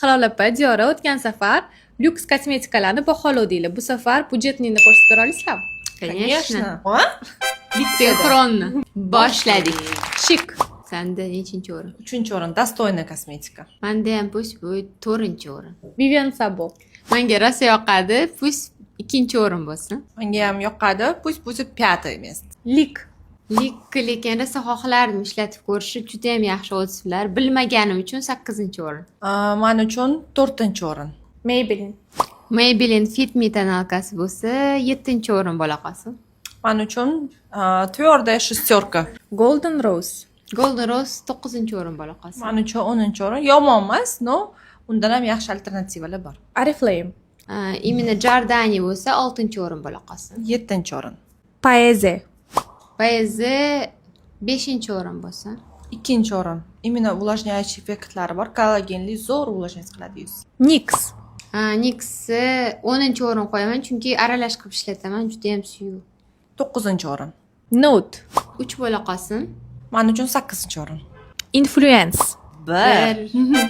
Hilol opa, Diyora, o'tgan safar lyuks kosmetikalarni baholadinglar. Bu safar бюджетный ni ko'rsatib bera olasizlarmi? Конечно. Ha? Синхронно. Boshladik. Shik. Sanda nechinchi o'rin? Uchinchi o'rin, достойная kosmetika. Manda ham пусть будет to'rtinchi o'rin. Vivian Sabo. Menga rosa yoqadi. Пусть ikkinchi o'rin bo'lsin. Menga ham yoqadi, пусть будет пятое место. Lik. Likka lekin rosa xohlardim ishlatib ko'rishni. Juda ham yaxshi отзыв lar. Bilmaganim uchun sakkizinchi o'rin. Man uchun to'rtinchi o'rin. Maybelline. Maybelline Fit Me тоналка si bo'lsa, yettinchi o'rin bo'la qolsin. Man uchun твердая шестерка. Golden Rose. Golden Rose to'qqizinchi o'rin bo'la qolsin. Man uchun 10-o'rin. Yomon emas, но undan ham yaxshi alternativalar bor. Oriflame. Именно Giordani bo'lsa, oltinchi o'rin bo'la qolsin. Yettinchi o'rin. Paese. Paese beshinchi o'rin bo'lsin. Ikkinchi o'rin. Именно увлажняющий effektlari bor, kollagenli, zo'r увлажнять qiladi yuz. NYX. NYXni 10-o'rin qo'yaman, chunki aralash qilib ishlataman, judayam suyuq. To'qqizinchi o'rin. Note. Uch bo'la qolsin. Man uchun sakkizinchi o'rin. Influence. Bir. Bir.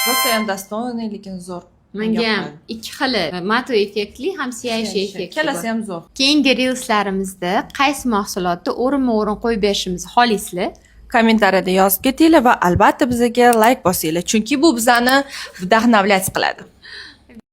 Rosayam достойный, lekin zo'r. Menga ham ikki xili, матовый effektli ham сияющий effektli Ikkalasi bor. ham zo'r. Keyingi reelslarimizda qaysi mahsulotni o'rinma o'rin qo'yib berishimizni xohlaysizlar? Kommentariyada yozib ketinglar va albatta bizga layk bosinglar, chunki bu bizani вдохновлять qiladi.